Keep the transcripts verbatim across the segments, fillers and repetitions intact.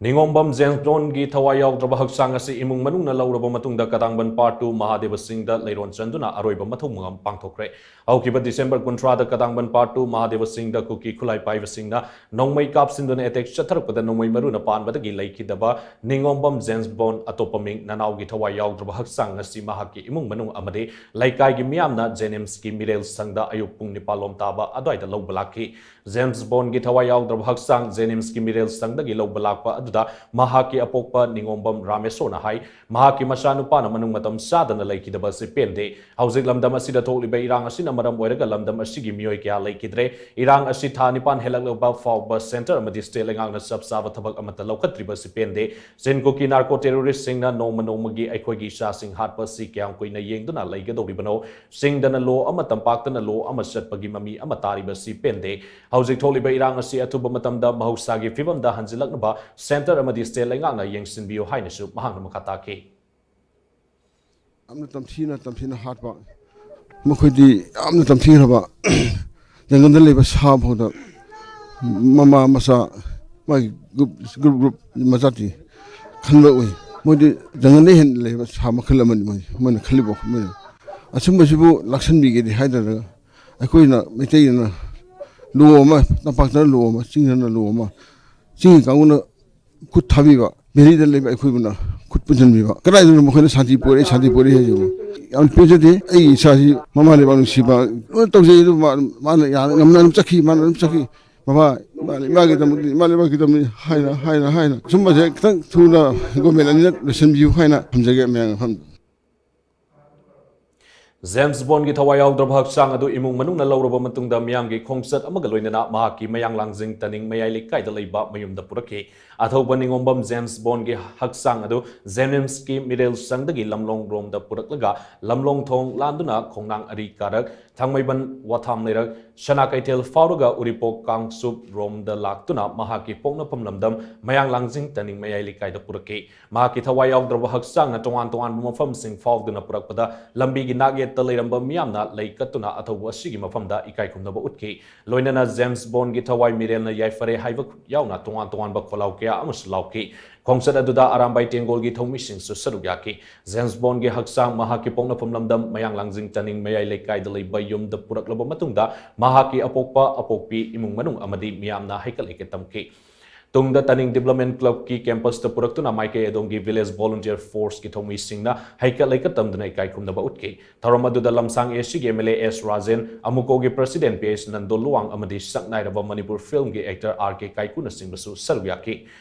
ꯅꯤꯉꯣꯝꯕꯝ James ꯕꯣꯟꯒꯤ ꯊꯋꯥꯏ ꯌꯥꯎꯗ꯭ꯔꯕ ꯍꯛꯆꯥꯡ ꯑꯁꯤ ꯏꯃꯨꯡ ꯃꯅꯨꯡꯅ ꯂꯧꯔꯕ ꯃꯇꯨꯡꯗ, ꯀꯗꯥꯡꯕꯟ ꯄꯥꯔꯠ ꯇꯨ ꯃꯍꯥꯗꯦꯕ ꯆꯤꯡꯗ ꯂꯩꯔꯣꯟ ꯆꯟꯗꯨꯅ ꯑꯔꯣꯏꯕ ꯃꯊꯧ ꯃꯉꯝ ꯄꯥꯡꯊꯣꯛꯈ꯭ꯔꯦ꯫ ꯍꯧꯈꯤꯕ ꯗꯤꯁꯦꯝꯕꯔ ꯀꯨꯟꯊ꯭ꯔꯥꯗ ꯀꯗꯥꯡꯕꯟ ꯄꯥꯔꯠ ꯇꯨ ꯃꯍꯥꯗꯦꯕ ꯆꯤꯡꯗ ꯀꯨꯀꯤ ꯈꯨꯠꯂꯥꯏ ꯄꯥꯏꯕꯁꯤꯡꯅ ꯅꯣꯡꯃꯩ ꯀꯥꯞꯁꯤꯟꯗꯨꯅ ꯑꯦꯇꯦꯛ ꯆꯠꯊꯔꯛꯄꯗ ꯅꯣꯡꯃꯩ ꯃꯔꯨꯅ ꯄꯥꯟꯕꯗꯒꯤ ꯂꯩꯈꯤꯗꯕ ꯅꯤꯉꯣꯝꯕꯝ ꯖꯦꯝꯁ ꯕꯣꯟ, ꯑꯇꯣꯞꯄ ꯃꯤꯡ ꯅꯅꯥꯎꯒꯤ ꯊꯋꯥꯏ ꯌꯥꯎꯗ꯭ꯔꯕ ꯍꯛꯆꯥꯡ ꯑꯁꯤ ꯃꯍꯥꯛꯀꯤ ꯏꯃꯨꯡ ꯃꯅꯨꯡ ꯑꯃꯗꯤ ꯂꯩꯀꯥꯏꯒꯤ ꯃꯤꯌꯥꯝꯅ ꯖꯦꯅꯤꯝꯁꯀꯤ ꯃꯤꯔꯦꯜ ꯁꯪꯗ ꯑꯌꯨꯛ ꯄꯨꯡ ꯅꯤꯄꯥꯜ ꯂꯣꯝ ꯇꯥꯕ ꯑꯗꯨꯋꯥꯏꯗ ꯂꯧꯕ ꯂꯥꯛꯈꯤ꯫ ꯖꯦꯝꯁ ꯕꯣꯟꯒꯤ ꯊꯋꯥꯏ ꯌꯥꯎꯗ꯭ꯔꯕ ꯍꯛꯆꯥꯡ ꯖꯦꯅꯤꯝꯁꯀꯤ ꯃꯤꯔꯦꯜ ꯁꯪꯗꯒꯤ ꯂꯧꯕ ꯂꯥꯛꯄ ꯑꯗꯨꯗ ꯃꯍꯥꯛꯀꯤ ꯑꯄꯣꯛꯄ ꯅꯤꯉꯣꯝꯕꯝ ꯔꯥꯃꯦꯁꯣꯔꯅ ꯍꯥꯏ, ꯃꯍꯥꯛꯀꯤ ꯃꯆꯥꯅꯨꯄꯥꯅ ꯃꯅꯨꯡ ꯃꯇꯝ ꯆꯥꯗꯅ ꯂꯩꯈꯤꯗꯕ ꯑꯁꯤ ꯄꯦꯟꯗꯦ꯫ ꯍꯧꯖꯤꯛ ꯂꯝꯗꯝ ꯑꯁꯤꯗ ꯊꯣꯛꯂꯤꯕ ꯏꯔꯥꯡ ꯑꯁꯤꯅ ꯃꯔꯝ ꯑꯣꯏꯔꯒ ꯂꯝꯗꯝ ꯑꯁꯤꯒꯤ ꯃꯤꯑꯣꯏ ꯀꯌꯥ ꯂꯩꯈꯤꯗ꯭ꯔꯦ꯫ ꯏꯔꯥꯡ ꯑꯁꯤ ꯊꯥ ꯅꯤꯄꯥꯟ ꯍꯦꯜꯂꯛꯂꯕ ꯐꯥꯎꯕ ꯁꯦꯟꯇꯔ ꯑꯃꯗꯤ ꯁ꯭ꯇꯦꯠ ꯂꯩꯉꯥꯛꯅ ꯆꯞ ꯆꯥꯕ ꯊꯕꯛ ꯑꯃꯠꯇ ꯂꯧꯈꯠꯇ꯭ꯔꯤꯕ ꯑꯁꯤ ꯄꯦꯟꯗꯦ꯫ ꯆꯤꯟ ꯀꯨꯀꯤ ꯅꯥꯔꯀꯣ ꯇꯦꯔꯣꯔꯤꯁꯁꯤꯡꯅ ꯅꯣꯡꯃ ꯅꯣꯡꯃꯒꯤ ꯑꯩꯈꯣꯏꯒꯤ ꯏꯆꯥꯁꯤꯡ ꯍꯥꯠꯄ ꯑꯁꯤ ꯀꯌꯥꯝ ꯀꯨꯏꯅ ꯌꯦꯡꯗꯨꯅ ꯂꯩꯒꯗꯧꯔꯤꯕꯅꯣ? ꯆꯤꯡꯗꯅ ꯂꯣ ꯑꯃ, ꯇꯝꯄꯥꯛꯇꯅ ꯂꯣ ꯑꯃ ꯆꯠꯄꯒꯤ ꯃꯃꯤ ꯑꯃ ꯇꯥꯔꯤꯕ ꯑꯁꯤ ꯄꯦꯟꯗꯦ꯫ ꯍꯧꯖꯤꯛ ꯊꯣꯛꯂꯤꯕ ꯏꯔꯥꯡ ꯑꯁꯤ ꯑꯊꯨꯕ ꯃꯇꯝꯗ ꯃꯍꯧꯁꯥꯒꯤ ꯐꯤꯕꯝꯗ ꯍꯟꯖꯤꯜꯂꯛꯅꯕ ꯁꯦꯟꯇꯔ ꯑꯃꯗꯤ ꯁ꯭ꯇꯦꯠ ꯂꯩꯉꯥꯛꯅ ꯌꯦꯡꯁꯤꯟꯕꯤꯌꯨ ꯍꯥꯏꯅꯁꯨ ꯃꯍꯥꯛꯅ ꯃꯈꯥ ꯇꯥꯈꯤ꯫ ꯌꯥꯝꯅ ꯇꯝꯊꯤꯅ, ꯇꯝꯊꯤꯅ ꯍꯥꯠꯄ, ꯃꯈꯣꯏꯗꯤ ꯌꯥꯝꯅ ꯇꯝꯊꯤꯈ꯭ꯔꯕ ꯖꯪꯒꯜꯗ ꯂꯩꯕ ꯁꯥ ꯐꯥꯎꯗ ꯃꯃꯥ ꯃꯆꯥ, ꯃꯥꯒꯤ ꯒ꯭ꯔꯨꯞ, ꯒ꯭ꯔꯨꯞ, ꯒ꯭ꯔꯨꯞ ꯃꯆꯥꯇꯤ ꯈꯟꯕ ꯎꯏ꯫ ꯃꯣꯏꯗꯤ ꯖꯪꯒꯜꯗ ꯍꯦꯟꯅ ꯂꯩꯕ ꯁꯥ ꯃꯈꯜ ꯑꯃꯅꯤ ꯃꯣꯏ, ꯃꯣꯏꯅ ꯈꯜꯂꯤꯕ ꯋꯥꯈꯜ꯫ ꯃꯣꯏꯅ ꯑꯁꯨꯝꯕꯁꯤꯕꯨ ꯂꯥꯛꯁꯟꯕꯤꯒꯦꯗꯤ ꯍꯥꯏꯗꯔꯒ, ꯑꯩꯈꯣꯏꯅ ꯃꯩꯇꯩꯅ ꯂꯣ ꯑꯃ, ꯇꯝꯄꯥꯛꯇꯅ ꯂꯣ ꯑꯃ, ꯆꯤꯡꯗꯅ ꯂꯣ ꯑꯃ, ꯆꯤꯡꯒꯤ ꯀꯥꯡꯕꯨꯅ ꯈꯨꯠ ꯊꯥꯕꯤꯕ, ꯚꯦꯂꯤꯗ ꯂꯩꯕ ꯑꯩꯈꯣꯏꯕꯨꯅ ꯈꯨꯠ ꯄꯨꯟꯁꯤꯟꯕꯤꯕ꯫ ꯀꯗꯥꯏꯗꯅꯣ ꯃꯈꯣꯏꯅ ꯁꯥꯟꯇꯤ ꯄꯨꯔꯛꯏ, ꯁꯥꯟꯇꯤ ꯄꯨꯔꯛꯏ ꯍꯥꯏꯁꯤꯕꯨ? ꯌꯥꯝ ꯄꯦꯟꯖꯗꯦ꯫ ꯑꯩꯒꯤ ꯏꯆꯥꯁꯤ ꯃꯃꯥ ꯂꯩꯕꯥꯛ ꯅꯨꯡꯁꯤꯕ ꯂꯣꯏꯅ ꯇꯧꯖꯩ, ꯑꯗꯨꯕꯨ ꯃꯥ-, ꯃꯥꯅ ꯌꯥꯅ ꯉꯝꯅ ꯑꯗꯨꯝ ꯆꯠꯈꯤ, ꯃꯥꯅ ꯑꯗꯨꯝ ꯆꯠꯈꯤ꯫ ꯃꯃꯥ, ꯏꯃꯥ, ꯏꯃꯥꯒꯤꯗꯃꯛꯇꯤ, ꯏꯃꯥ ꯂꯩꯕꯥꯛꯀꯤꯗꯃꯛꯇꯤ ꯍꯥꯏꯅ, ꯍꯥꯏꯅ, ꯍꯥꯏꯅ ꯁꯨꯝꯕꯁꯦ ꯈꯤꯇꯪ ꯊꯨꯅ ꯒꯣꯔꯃꯦꯟ ꯑꯅꯤꯅ ꯂꯣꯏꯁꯤꯟꯕꯤꯌꯨ ꯍꯥꯏꯅ ꯊꯝꯖꯒꯦ ꯃꯌꯥꯝꯒꯤ ꯃꯐꯝꯗ꯫ ꯖꯦꯝꯁ ꯕꯣꯟꯒꯤ ꯊꯋꯥꯏ ꯌꯥꯎꯗ꯭ꯔꯕ ꯍꯛꯆꯥꯡ ꯑꯗꯨ ꯏꯃꯨꯡ ꯃꯅꯨꯡꯅ ꯂꯧꯔꯕ ꯃꯇꯨꯡꯗ, ꯃꯤꯌꯥꯝꯒꯤ ꯈꯣꯡꯆꯠ ꯑꯃꯒ ꯂꯣꯏꯅꯅ ꯃꯍꯥꯛꯀꯤ ꯃꯌꯥꯡꯂꯥꯡꯖꯤꯡ ꯇꯅꯤꯡ ꯃꯌꯥꯏ ꯂꯩꯀꯥꯏꯗ ꯂꯩꯕ ꯃꯌꯨꯝꯗ ꯄꯨꯔꯛꯈꯤ꯫ ꯑꯊꯧꯕ ꯅꯤꯉꯣꯝꯕꯝ ꯖꯦꯝꯁ ꯕꯣꯟꯒꯤ ꯍꯛꯆꯥꯡ ꯑꯗꯨ ꯖꯦꯅꯤꯝꯁꯀꯤ ꯃꯤꯔꯦꯜ ꯁꯪꯗꯒꯤ ꯂꯝꯂꯣꯡ ꯔꯣꯝꯗ ꯄꯨꯔꯛꯂꯒ, ꯂꯝꯂꯣꯡ ꯊꯣꯡ ꯂꯥꯟꯗꯨꯅ ꯈꯣꯡꯅꯥꯡ ꯑꯔꯤ ꯀꯥꯔꯛ ꯊꯥꯡꯃꯩꯕꯟ ꯋꯥꯊꯥꯝ ꯂꯩꯔꯛ ꯁꯅꯥ ꯀꯩꯊꯦꯜ ꯐꯥꯎꯔꯒ ꯎꯔꯤꯄꯣꯛ ꯀꯥꯡꯆꯨꯞ ꯔꯣꯝꯗ ꯂꯥꯛꯇꯨꯅ ꯃꯍꯥꯛꯀꯤ ꯄꯣꯛꯅꯐꯝ ꯂꯝꯗꯝ ꯃꯌꯥꯡ ꯂꯥꯡꯖꯤꯡ ꯇꯅꯤꯡ ꯃꯌꯥꯏ ꯂꯩꯀꯥꯏꯗ ꯄꯨꯔꯛꯈꯤ꯫ ꯃꯍꯥꯛꯀꯤ ꯊꯋꯥꯏ ꯌꯥꯎꯗ꯭ꯔꯕ ꯍꯛꯆꯥꯡꯅ ꯇꯣꯉꯥꯟ ꯇꯣꯉꯥꯟꯕ ꯃꯐꯝꯁꯤꯡ ꯐꯥꯎꯗꯨꯅ ꯄꯨꯔꯛꯄꯗ ꯂꯝꯕꯤꯒꯤ ꯅꯥꯛ ꯌꯦꯠꯇ ꯂꯩꯔꯝꯕ ꯃꯤꯌꯥꯝꯅ ꯂꯩ ꯀꯠꯇꯨꯅ ꯑꯊꯧꯕ ꯑꯁꯤꯒꯤ ꯃꯐꯝꯗ ꯏꯀꯥꯏ ꯈꯨꯝꯅꯕ ꯎꯠꯈꯤ꯫ ꯂꯣꯏꯅꯅ ꯖꯦꯝꯁ ꯕꯣꯟꯒꯤ ꯊꯋꯥꯏ ꯃꯤꯔꯦꯜꯅ ꯌꯥꯏꯐꯔꯦ ꯍꯥꯏꯕ ꯌꯥꯎꯅ ꯇꯣꯉꯥꯟ ꯇꯣꯉꯥꯟꯕ ꯈꯣꯜꯂꯥꯎ ꯀꯌꯥ ꯑꯃꯁꯨ ꯂꯥꯎꯈꯤ꯫ ꯈꯣꯡꯆꯠ ꯑꯗꯨꯗ ꯑꯔꯥꯝꯕꯥꯏ ꯇꯦꯡꯒꯣꯜꯒꯤ ꯊꯧꯃꯤꯁꯤꯡꯁꯨ ꯁꯔꯨꯛ ꯌꯥꯈꯤ꯫ ꯖꯦꯝꯁ ꯕꯣꯟꯒꯤ ꯍꯛꯆꯥꯡ ꯃꯍꯥꯛꯀꯤ ꯄꯣꯛꯅꯐꯝ ꯂꯝꯗꯝ ꯃꯌꯥꯡ ꯂꯥꯡꯖꯤꯡ ꯇꯅꯤꯡ ꯃꯌꯥꯏ ꯂꯩꯀꯥꯏꯗ ꯂꯩꯕ ꯌꯨꯝꯗ ꯄꯨꯔꯛꯂꯕ ꯃꯇꯨꯡꯗ ꯃꯍꯥꯛꯀꯤ ꯑꯄꯣꯛꯄ ꯑꯄꯣꯛꯄꯤ, ꯏꯃꯨꯡ ꯃꯅꯨꯡ ꯑꯃꯗꯤ ꯃꯤꯌꯥꯝꯅ ꯍꯩꯀꯠ ꯂꯩꯀꯠ ꯇꯝꯈꯤ꯫ ꯇꯨꯡꯗ ꯇꯅꯤꯡ ꯗꯤꯕ꯭ꯂꯞꯃꯦꯟ ꯀ꯭ꯂꯕꯀꯤ ꯀꯦꯝꯄꯁꯇ ꯄꯨꯔꯛꯇꯨꯅ ꯃꯥꯏꯀꯩ ꯑꯗꯣꯝꯒꯤ ꯚꯤꯂꯦꯖ ꯚꯣꯂꯨꯟꯇꯤꯌꯔ ꯐꯣꯔꯁꯀꯤ ꯊꯧꯃꯤꯁꯤꯡꯅ ꯍꯩꯀꯠ ꯂꯩꯀꯠ ꯇꯝꯗꯨꯅ ꯏꯀꯥꯏ ꯈꯨꯝꯅꯕ ꯎꯠꯈꯤ꯫ ꯊꯧꯔꯝ ꯑꯗꯨꯗ ꯂꯝꯁꯥꯡ ꯑꯦ ꯁꯤꯒꯤ M L A S Rajen, ꯑꯃꯨꯀꯣꯒꯤ president P S Nando Luwang ꯑꯃꯗꯤ ꯁꯛ ꯅꯥꯏꯔꯕ ꯃꯅꯤꯄꯨꯔ ꯐꯤꯜꯝꯒꯤ ꯑꯦꯛꯇꯔ ꯑꯥꯔ ꯀꯦ ꯀꯥꯏꯀꯨꯅꯆꯤꯡꯕꯁꯨ ꯁꯔꯨꯛ ꯌꯥꯈꯤ꯫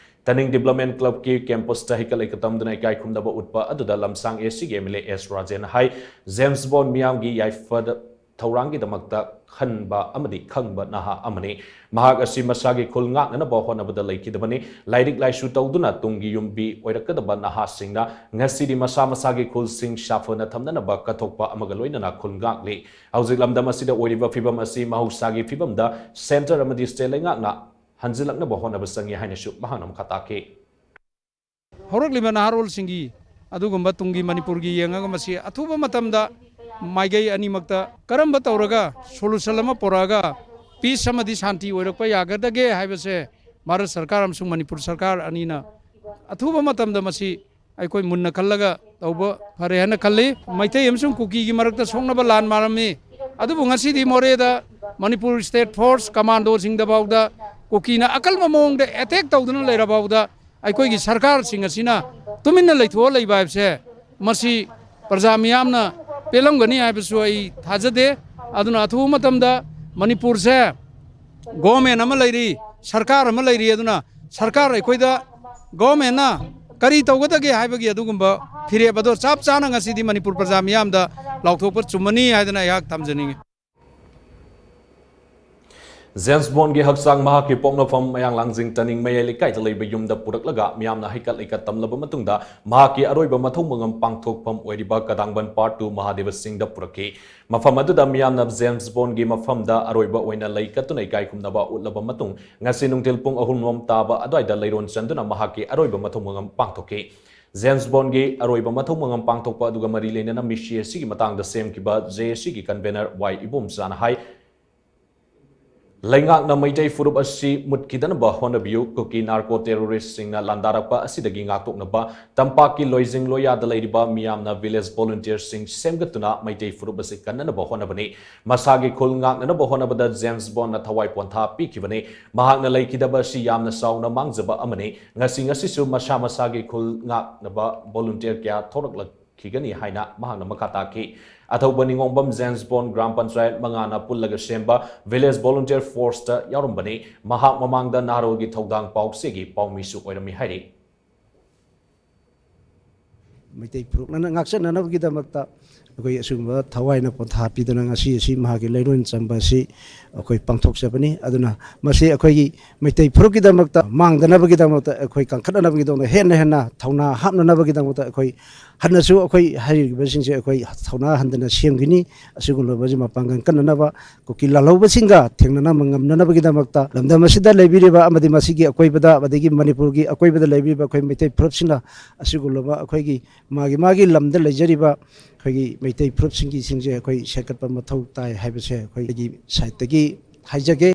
ꯇꯅꯤꯡ ꯗꯤꯕ꯭ꯂꯞꯃꯦꯟ ꯀ꯭ꯂꯕꯀꯤ ꯀꯦꯝꯄꯁꯇ ꯍꯩꯀꯠ ꯂꯩꯀꯠ ꯇꯝꯗꯨꯅ ꯏꯀꯥꯏ ꯈꯨꯝꯅꯕ ꯎꯠꯄ ꯑꯗꯨꯗ ꯂꯝꯁꯥꯡ ꯑꯦ ꯁꯤꯒꯤ M L A S Rajen ꯍꯥꯏ, ꯖꯦꯝꯁ ꯕꯣꯟ ꯃꯤꯌꯥꯝꯒꯤ ꯌꯥꯏꯐꯗ ꯊꯧꯔꯥꯡꯒꯤꯗꯃꯛꯇ ꯈꯟꯕ ꯑꯃꯗꯤ ꯈꯪꯕ ꯅꯍꯥ ꯑꯃꯅꯤ꯫ ꯃꯍꯥꯛ ꯑꯁꯤ ꯃꯁꯥꯒꯤ ꯈꯨꯜ ꯉꯥꯛꯅꯅꯕ ꯍꯣꯠꯅꯕꯗ ꯂꯩꯈꯤꯗꯕꯅꯤ꯫ ꯂꯥꯏꯔꯤꯛ ꯂꯥꯏꯁꯨ ꯇꯧꯗꯨꯅ ꯇꯨꯡꯒꯤ ꯌꯨꯝꯕꯤ ꯑꯣꯏꯔꯛꯀꯗꯕ ꯅꯍꯥꯁꯤꯡꯅ ꯉꯁꯤꯗꯤ ꯃꯁꯥ ꯃꯁꯥꯒꯤ ꯈꯨꯜꯁꯤꯡ ꯁꯥꯐꯅ ꯊꯝꯅꯅꯕ ꯀꯠꯊꯣꯛꯄ ꯑꯃꯒ ꯂꯣꯏꯅꯅ ꯈꯨꯜ ꯉꯥꯛꯂꯤ꯫ ꯍꯧꯖꯤꯛ ꯂꯝꯗꯝ ꯑꯁꯤꯗ ꯑꯣꯏꯔꯤꯕ ꯐꯤꯕꯝ ꯑꯁꯤ ꯃꯍꯧꯁꯥꯒꯤ ꯐꯤꯕꯝꯗ ꯁꯦꯟꯇꯔ ꯑꯃꯗꯤ ꯁ꯭ꯇꯦꯠ ꯂꯩꯉꯥꯛꯅ ꯍꯟꯖꯤꯜꯂꯛꯅꯕ ꯍꯣꯠꯅꯕ ꯆꯪꯏ ꯍꯥꯏꯅꯁꯨ ꯃꯍꯥꯛꯅ ꯃꯈꯥ ꯇꯥꯈꯤ꯫ ꯍꯧꯔꯛꯂꯤꯕ ꯅꯍꯥꯔꯣꯜꯁꯤꯡꯒꯤ ꯑꯗꯨꯒꯨꯝꯕ ꯇꯨꯡꯒꯤ ꯃꯅꯤꯄꯨꯔꯒꯤ ꯌꯦꯡꯉꯒ ꯃꯁꯤ ꯑꯊꯨꯕ ꯃꯇꯝꯗ ꯃꯥꯏꯀꯩ ꯑꯅꯤꯃꯛꯇ ꯀꯔꯝꯕ ꯇꯧꯔꯒ ꯁꯣꯂꯨꯁꯟ ꯑꯃ ꯄꯨꯔꯛꯑꯒ ꯄꯤꯁ ꯑꯃꯗꯤ ꯁꯥꯟꯇꯤ ꯑꯣꯏꯔꯛꯄ ꯌꯥꯒꯗꯒꯦ ꯍꯥꯏꯕꯁꯦ ꯚꯥꯔꯠ ꯁꯔꯀꯥꯔ ꯑꯃꯁꯨꯡ ꯃꯅꯤꯄꯨꯔ ꯁꯔꯀꯥꯔ ꯑꯅꯤꯅ ꯑꯊꯨꯕ ꯃꯇꯝꯗ ꯃꯁꯤ ꯑꯩꯈꯣꯏ ꯃꯨꯟꯅ ꯈꯜꯂꯒ ꯇꯧꯕ ꯐꯔꯦ ꯍꯥꯏꯅ ꯈꯜꯂꯤ꯫ ꯃꯩꯇꯩ ꯑꯃꯁꯨꯡ ꯀꯨꯀꯤꯒꯤ ꯃꯔꯛꯇ ꯁꯣꯛꯅꯕ ꯂꯥꯟ ꯃꯥꯔꯝꯃꯤ꯫ ꯑꯗꯨꯕꯨ ꯉꯁꯤꯗꯤ ꯃꯣꯔꯦꯗ ꯃꯅꯤꯄꯨꯔ ꯁ꯭ꯇꯦꯠ ꯐꯣꯔꯁ ꯀꯃꯥꯟꯗꯣꯁꯤꯡꯗ ꯐꯥꯎꯗ ꯀꯨꯀꯤꯅ ꯑꯀꯟꯕ ꯃꯑꯣꯡꯗ ꯑꯦꯇꯦꯛ ꯇꯧꯗꯨꯅ ꯂꯩꯔꯐꯥꯎꯗ ꯑꯩꯈꯣꯏꯒꯤ ꯁꯔꯀꯥꯔꯁꯤꯡ ꯑꯁꯤꯅ ꯇꯨꯃꯤꯟꯅ ꯂꯩꯊꯣꯛꯑ ꯂꯩꯕ ꯍꯥꯏꯕꯁꯦ ꯃꯁꯤ ꯄ꯭ꯔꯖꯥ ꯃꯤꯌꯥꯝꯅ ꯄꯦꯜꯂꯝꯒꯅꯤ ꯍꯥꯏꯕꯁꯨ ꯑꯩ ꯊꯥꯖꯗꯦ꯫ ꯑꯗꯨꯅ ꯑꯊꯨꯕ ꯃꯇꯝꯗ ꯃꯅꯤꯄꯨꯔꯁꯦ ꯒꯣꯔꯃꯦꯟ ꯑꯃ ꯂꯩꯔꯤ, ꯁꯔꯀꯥꯔ ꯑꯃ ꯂꯩꯔꯤ꯫ ꯑꯗꯨꯅ ꯁꯔꯀꯥꯔ ꯑꯩꯈꯣꯏꯗ ꯒꯣꯔꯃꯦꯟꯅ ꯀꯔꯤ ꯇꯧꯒꯗꯒꯦ ꯍꯥꯏꯕꯒꯤ ꯑꯗꯨꯒꯨꯝꯕ ꯐꯤꯔꯦꯞ ꯑꯗꯣ ꯆꯞ ꯆꯥꯅ ꯉꯁꯤꯗꯤ ꯃꯅꯤꯄꯨꯔ ꯄ꯭ꯔꯖꯥ ꯃꯤꯌꯥꯝꯗ ꯂꯥꯎꯊꯣꯛꯄ ꯆꯨꯝꯃꯅꯤ ꯍꯥꯏꯗꯅ ꯑꯩꯍꯥꯛ ꯊꯝꯖꯅꯤꯡꯉꯤ꯫ ꯖꯦꯝꯁ ꯕꯣꯟꯒꯤ ꯍꯛꯆꯥꯡ ꯃꯍꯥꯛꯀꯤ ꯄꯣꯛꯅꯐꯝ ꯃꯌꯥꯡꯂꯥꯡꯖꯤꯡ ꯇꯅꯤꯡ ꯃꯌꯥꯏ ꯂꯩꯀꯥꯏꯗ ꯂꯩꯕ ꯌꯨꯝꯗ ꯄꯨꯔꯛꯂꯒ ꯃꯤꯌꯥꯝꯅ ꯍꯩꯀꯠ ꯂꯩꯀꯠ ꯇꯝꯂꯕ ꯃꯇꯨꯡꯗ ꯃꯍꯥꯛꯀꯤ ꯑꯔꯣꯏꯕ ꯃꯊꯧ ꯃꯉꯝ ꯄꯥꯡꯊꯣꯛꯐꯝ ꯑꯣꯏꯔꯤꯕ ꯀꯗꯥꯡꯕꯟ ꯄꯥꯔꯠ ꯇꯨ ꯃꯍꯥꯗꯦꯕ ꯆꯤꯡꯗ ꯄꯨꯔꯛꯈꯤ꯫ ꯃꯐꯝ ꯑꯗꯨꯗ ꯃꯤꯌꯥꯝꯅ ꯖꯦꯝꯁ ꯕꯣꯟꯒꯤ ꯃꯐꯝꯗ ꯑꯔꯣꯏꯕ ꯑꯣꯏꯅ ꯂꯩ ꯀꯠꯇꯨꯅ ꯏꯀꯥꯏ ꯈꯨꯝꯅꯕ ꯎꯠꯂꯕ ꯃꯇꯨꯡ ꯉꯁꯤ ꯅꯨꯡꯊꯤꯜ ꯄꯨꯡ ꯑꯍꯨꯝ ꯂꯣꯝ ꯇꯥꯕ ꯑꯗꯨꯋꯥꯏꯗ ꯂꯩꯔꯣꯟ ꯆꯟꯗꯨꯅ ꯃꯍꯥꯛꯀꯤ ꯑꯔꯣꯏꯕ ꯃꯊꯧ ꯃꯉꯝ ꯄꯥꯡꯊꯣꯛꯈꯤ꯫ ꯖꯦꯝꯁ ꯕꯣꯟꯒꯤ ꯑꯔꯣꯏꯕ ꯃꯊꯧ ꯃꯉꯝ ꯄꯥꯡꯊꯣꯛꯄ ꯑꯗꯨꯒ ꯃꯔꯤ ꯂꯩꯅꯅ ꯃꯤꯁꯤ ꯑꯁꯤꯒꯤ ꯃꯇꯥꯡꯗ ꯁꯦꯝꯈꯤꯕ ꯖꯦ ꯑꯦ ꯁꯤꯒꯤ ꯀꯟꯚꯦꯅꯔ ꯋꯥꯏ ꯏꯕꯣꯝꯆꯥꯅ ꯍꯥꯏ, ꯂꯩꯉꯥꯛꯅ ꯃꯩꯇꯩ ꯐꯨꯔꯨꯞ ꯑꯁꯤ ꯃꯨꯠꯈꯤꯗꯅꯕ ꯍꯣꯠꯅꯕꯤꯌꯨ꯫ ꯀꯨꯀꯤ ꯅꯥꯔꯀꯣ ꯇꯦꯔꯣꯔꯤꯁꯁꯤꯡꯅ ꯂꯥꯟꯗꯥꯔꯛꯄ ꯑꯁꯤꯗꯒꯤ ꯉꯥꯛꯊꯣꯛꯅꯕ ꯇꯝꯄꯥꯛꯀꯤ ꯂꯣꯏꯖꯤꯡ ꯂꯣꯌꯥꯗ ꯂꯩꯔꯤꯕ ꯃꯤꯌꯥꯝꯅ ꯚꯤꯂꯦꯖ ꯚꯣꯂꯨꯟꯇꯤꯌꯔꯁꯤꯡ ꯁꯦꯝꯒꯠꯇꯨꯅ ꯃꯩꯇꯩ ꯐꯨꯔꯨꯞ ꯑꯁꯤ ꯀꯟꯅꯅꯕ ꯍꯣꯠꯅꯕꯅꯤ꯫ ꯃꯁꯥꯒꯤ ꯈꯨꯜ ꯉꯥꯛꯅꯅꯕ ꯍꯣꯠꯅꯕꯗ ꯖꯦꯝꯁ ꯕꯣꯟꯅ ꯊꯋꯥꯏ ꯄꯣꯟꯊꯥ ꯄꯤꯈꯤꯕꯅꯤ꯫ ꯃꯍꯥꯛꯅ ꯂꯩꯈꯤꯗꯕ ꯑꯁꯤ ꯌꯥꯝꯅ ꯆꯥꯎꯅ ꯃꯥꯡꯖꯕ ꯑꯃꯅꯤ꯫ ꯉꯁꯤ ꯉꯁꯤꯁꯨ ꯃꯁꯥ ꯃꯁꯥꯒꯤ ꯈꯨꯜ ꯉꯥꯛꯅꯕ ꯚꯣꯂꯨꯟꯇꯤꯌꯔ ꯀꯌꯥ ꯊꯣꯔꯛꯂꯛꯈꯤꯒꯅꯤ ꯍꯥꯏꯅ ꯃꯍꯥꯛꯅ ꯃꯈꯥ ꯇꯥꯈꯤ꯫ ꯑꯊꯧꯕ ꯅꯤꯉꯣꯝꯕꯝ ꯖꯦꯝꯁ ꯕꯣꯟ ꯒ꯭ꯔꯥꯝ ꯄꯟꯆꯥꯌꯠ ꯃꯉꯥꯅ ꯄꯨꯜꯂꯒ ꯁꯦꯝꯕ ꯚꯤꯂꯦꯖ ꯚꯣꯂꯨꯟꯇꯤꯌꯔ ꯐꯣꯔꯁꯇ ꯌꯥꯎꯔꯝꯕꯅꯤ꯫ ꯃꯍꯥꯛ ꯃꯃꯥꯡꯗ ꯅꯍꯥꯔꯣꯜꯒꯤ ꯊꯧꯗꯥꯡ ꯄꯥꯎꯆꯦꯒꯤ ꯄꯥꯎꯃꯤꯁꯨ ꯑꯣꯏꯔꯝꯃꯤ ꯍꯥꯏꯔꯤ꯫ ꯃꯩꯇꯩ ꯐꯨꯔꯨꯞꯅ ꯉꯥꯛꯆꯅꯅꯕꯒꯤꯗꯃꯛꯇ ꯑꯩꯈꯣꯏ ꯑꯁꯤꯒꯨꯝꯕ ꯊꯋꯥꯏꯅ ꯄꯣꯟꯊꯥ ꯄꯤꯗꯨꯅ ꯉꯁꯤ ꯑꯁꯤ ꯃꯍꯥꯛꯀꯤ ꯂꯩꯔꯣꯟ ꯆꯟꯕ ꯑꯁꯤ ꯑꯩꯈꯣꯏ ꯄꯥꯡꯊꯣꯛꯆꯕꯅꯤ꯫ ꯑꯗꯨꯅ ꯃꯁꯤ ꯑꯩꯈꯣꯏꯒꯤ ꯃꯩꯇꯩ ꯐꯨꯔꯨꯞꯀꯤꯗꯃꯛꯇ ꯃꯥꯡꯗꯅꯕꯒꯤꯗꯃꯛꯇ ꯑꯩꯈꯣꯏ ꯀꯟꯈꯠꯅꯅꯕꯒꯤꯗꯃꯛꯇ ꯍꯦꯟꯅ ꯍꯦꯟꯅ ꯊꯧꯅꯥ ꯍꯥꯞꯅꯅꯕꯒꯤꯗꯃꯛꯇ ꯑꯩꯈꯣꯏ ꯍꯟꯅꯁꯨ ꯑꯩꯈꯣꯏ ꯍꯥꯏꯔꯤꯕꯁꯤꯡꯁꯦ ꯑꯩꯈꯣꯏ ꯊꯧꯅꯥ ꯍꯟꯗꯅ ꯁꯦꯝꯒꯅꯤ꯫ ꯑꯁꯤꯒꯨꯝꯂꯕꯁꯤ ꯃꯄꯥꯡꯒꯜ ꯀꯟꯅꯅꯕ ꯀꯨꯀꯤ ꯂꯥꯜꯍꯧꯕꯁꯤꯡꯒ ꯊꯦꯡꯅꯅꯕ ꯉꯝꯅꯅꯕꯒꯤꯗꯃꯛꯇ ꯂꯝꯗꯝ ꯑꯁꯤꯗ ꯂꯩꯕꯤꯔꯤꯕ ꯑꯃꯗꯤ ꯃꯁꯤꯒꯤ ꯑꯀꯣꯏꯕꯗ ꯑꯃꯗꯒꯤ ꯃꯅꯤꯄꯨꯔꯒꯤ ꯑꯀꯣꯏꯕꯗ ꯂꯩꯕꯤꯔꯤꯕ ꯑꯩꯈꯣꯏ ꯃꯩꯇꯩ ꯐꯨꯔꯨꯞꯁꯤꯡꯅ ꯑꯁꯤꯒꯨꯝꯂꯕ ꯑꯩꯈꯣꯏꯒꯤ ꯃꯥꯒꯤ ꯃꯥꯒꯤ ꯂꯝꯗ ꯂꯩꯖꯔꯤꯕ ꯑꯩꯈꯣꯏꯒꯤ ꯃꯩꯇꯩ ꯐꯨꯔꯨꯞꯁꯤꯡꯒꯤꯁꯤꯡꯁꯦ ꯑꯩꯈꯣꯏ ꯁꯦꯝꯒꯠꯄ ꯃꯊꯧ ꯇꯥꯏ ꯍꯥꯏꯕꯁꯦ ꯑꯩꯈꯣꯏꯒꯤ ꯁꯥꯏꯠꯇꯒꯤ ꯍꯥꯏꯖꯒꯦ꯫